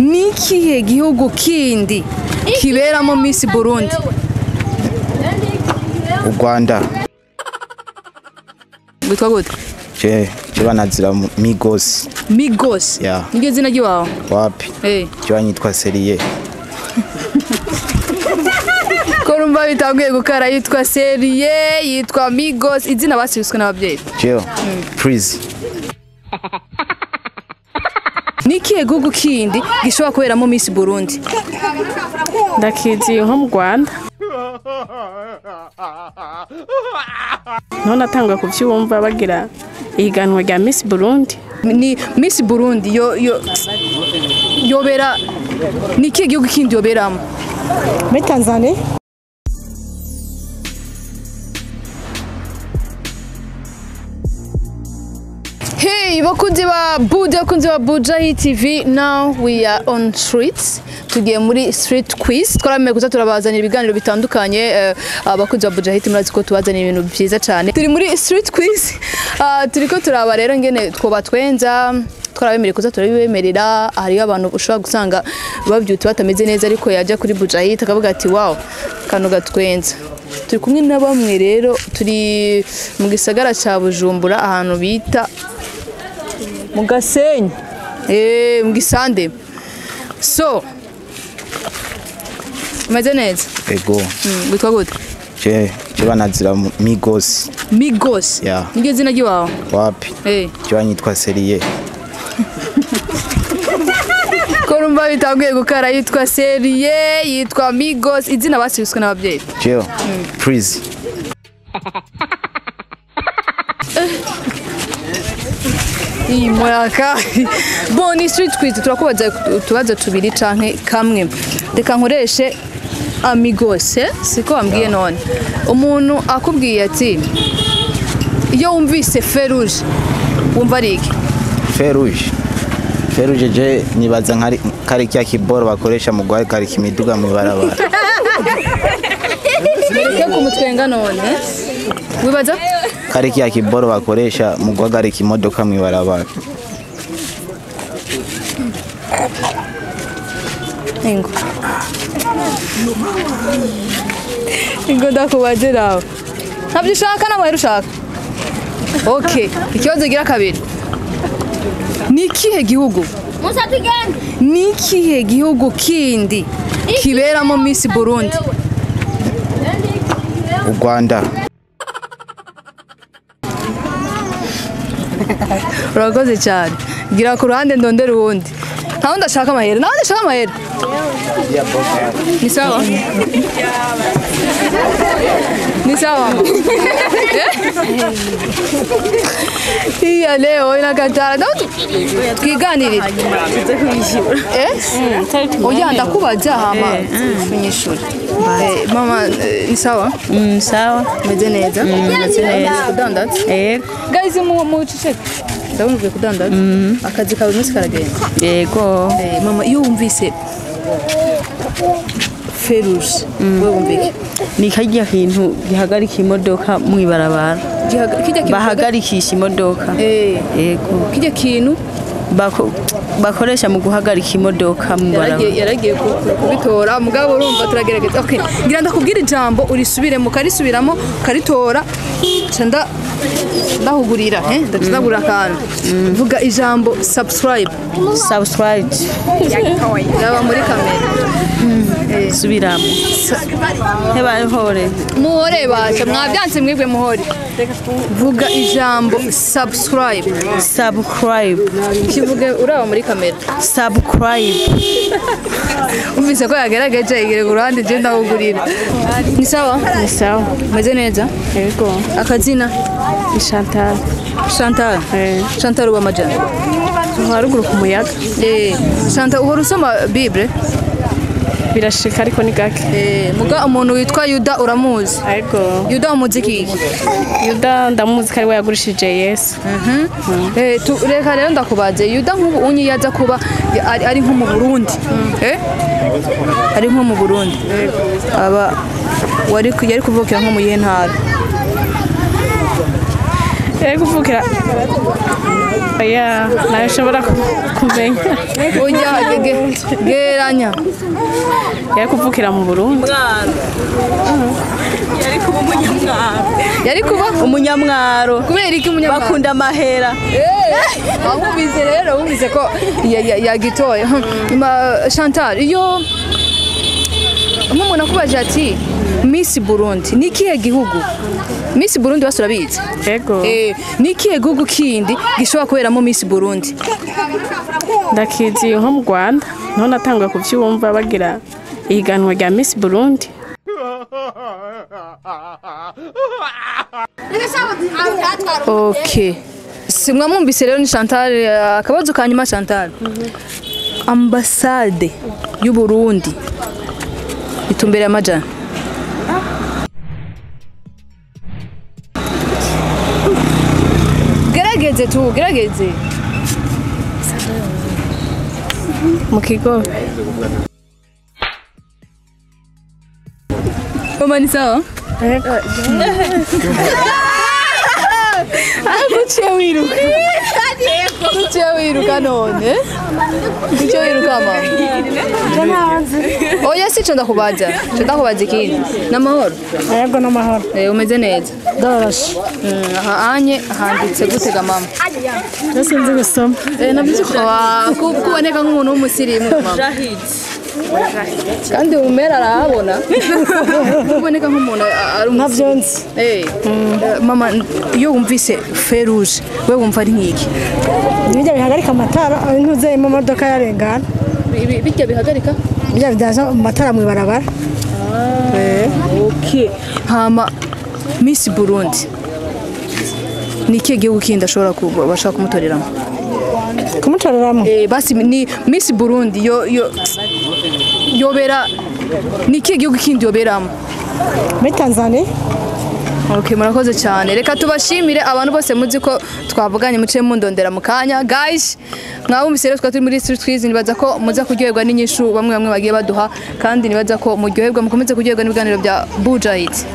Ni ikihe gihugu kindi kiberamo Miss Burundi? U Rwanda. Witwa gute? Je banazira Migos. Migos? Yeah. Niryo zina ryiwawe? Wapi? Eh. Je banyitwa Serie. Ko rumva bitanguye gukara, yitwa Serie, yitwa Migos, izina basibiswe n'ababyeyi. Je. Freeze. Ni ikihe gihugu kindi gishobora kuberamo Miss Burundi? Ndakizi nko mu Rwanda. None atangwa kuvyumva bagira ihiganwa rya Miss Burundi. Ni Miss Burundi yo yo yobera, ni ikihe gihugu kindi yoberamo? Muri Tanzania. Hey, bakunzi ba Buja, bakunzi ba Buja TV, now we are on streets. Tugiye muri street quiz. Twarameye kuza turabazanira ibiganiro bitandukanye. Abakunzi ba Buja Hit murazi ko tubazanira ibintu byiza cyane. Turi muri street quiz. Turiko turaba rero ngene twoba twenza, twarabemereye kuza turabibemerera. Hariyo abantu ushobora gusanga babyutse batameze neza, ariko yajya kuri Buja Hit akavuga ati wow, kano gatwenza. Turi kumwe na bamwe rero, turi mu gisagara ca Bujumbura ahantu bita mu Gasenyi, mu Gisande. So umeze neza? Ego. Witwa gute? Je banazira Migos. Migos? Yeah. Niryo zina ryiwawe? Wapi? Eh. Je banyitwa Serie. Ko rumva bitanguye gukara, yitwa Serie, yitwa Migos, izina basibiswe n'ababyeyi. Je. Freeze. Iyi mwaka. Bon, ni street quiz, turakubaza utubazo tubiri canke kamwe. Reka nkoreshe Amigos, siko wambwiye none. Umuntu akubwiye ati iyo wumvise feruje wumva ari iki? Feruje. Feruje je nibaza nkari kari kya kiboro bakoresha mu guhagarika imiduga mu barabara. Reka kumutwenga none. Wibaza? Kari kya kiboro bakoresha mu guhagarika imodoka mu barabara. Ingo. Ingo ndakubaze nawe. Ntabyo ushaka n'amahera ushaka. Okay, ikibazo gira kabiri. Ni ikihe gihugu? Ni ikihe gihugu kindi kiberamo Miss Burundi? U Rwanda. Urakoze cyane. Gira ku ruhande ndondera uwundi. Nta wundi ashaka amahera. Nta wundi ashaka amahera. Ni sawa? Ni sawa? Iya leo inakatara. Twiganirire. Oya ndakubaza hama unyishure. Mama ni sawa? Sawa. Meze neza? Meze neza. Kudandaza? Yego. Guys mu ceceke. Ndabona uvuye kudandaza. Akazi kawe umunsi karagenda. Yego. Mama iyo wumvise feruje wewe wumva iki? Ni karya kintu gihagarika imodoka mu ibarabara. Bahagarikisha imodoka. Yego. Kirya kintu bakoresha mu guhagarika imodoka mu barabara. Yaragiye kubitora mugabo urumva turagerageza. Okay, ngira ndakubwira ijambo urisubiremo karisubiramo karitora canda ndahugurira ndagura akantu. Vuga ijambo subscribe. Subscribe. Ndaba muri kamera. Subiramo. Heba hore. Muhore basha mwabyanse mwebwe muhore. Vuga ijambo subscribe. Subscribe. Kivuge uraba muri kamera. Subscribe. Umvise ko yagaragaje igere ku ruhande je ndahugurira. Ni sawa? Ni sawa. Meze neza? Yego. Akazina? Ni Chantal. Chantal. Chantal uba majana. Haruguru ku muyaga. Chantal uhora usoma Bible? Birashika ariko ni gake. Muga umuntu witwa Yuda uramuzi? Yego. Yuda umuzi iki? Yuda ndamuzi kari we yagurishije Yesu. Reka rero ndakubaze Yuda nk'ubu unyi yaza kuba ari nko mu Burundi. Ari nko mu Burundi. Aba wari yari kuvukira nko mu yihe ntara? Yari kuvukira Oya, nawe ushobora kumenya. Oya, geranya. Yari kuvukira mu Burundi. Yari kuba umunyamwaro. Yari kuba umunyamwaro. Kubera iki umunyamwaro? Bakunda amahera. Wumvise rero, wumvise ko yagitoye. Chantal, iyo nk'umuntu akubaje ati Miss Burundi ni ikihe gihugu? Miss Burundi basi urabizi? Yego. Ni ikihe gihugu kindi gishobora kuberamo Miss Burundi? Ndakizi nko mu Rwanda, niho natanguye kuvyumva bagira ihiganwa rya Miss Burundi. Okay. Si mwamwumvise rero ni Chantal, akabazo ka nyuma Chantal. Ambasade y'u Burundi itumbere amajana. Gerageze tu, gerageze. Mu Kigobe. Mama ni sawa? Kuciye wiruka. Kuciye wiruka none. Kuciye wiruka mama. Oya si ico ndakubaza. Ico ndakubaza ikindi. N'amahoro? Yego n'amahoro. Umeze neza? Doroshe. Aha anye handitse gutega mama. Sinzi gusoma. Nabyo kuboneka nk'umuntu w'umusirimu mama. Kandi umera arahabona. Kuboneka nk'umuntu ari Ntabyo nzi. Mama iyo wumvise feu rouge we wumva ari nk'iki? Bijya bihagarika amatara ntuze mu modoka yarengana. Bijya bihagarika? Bijya bidaza amatara mu ibarabara. Okay. Hama Miss Burundi ni ikihe gihugu kindi ashobora bashaka kumutoreramo? Kumutoreramo? Basi ni Miss Burundi yo yobera ni ikihe gihugu kindi yoberamo? Muri Tanzania. Okay, murakoze cyane. Reka tubashimire abantu bose muzi ko twavuganye muce mundondera mu kanya. Guys, mwabumvise rero twa turi muri Street Quiz, nibaza ko muza kuryoherwa n'inyishu bamwe bamwe bagiye baduha, kandi nibaza ko muryoherwa mukomeze kuryoherwa n'ibiganiro bya Buja Hit.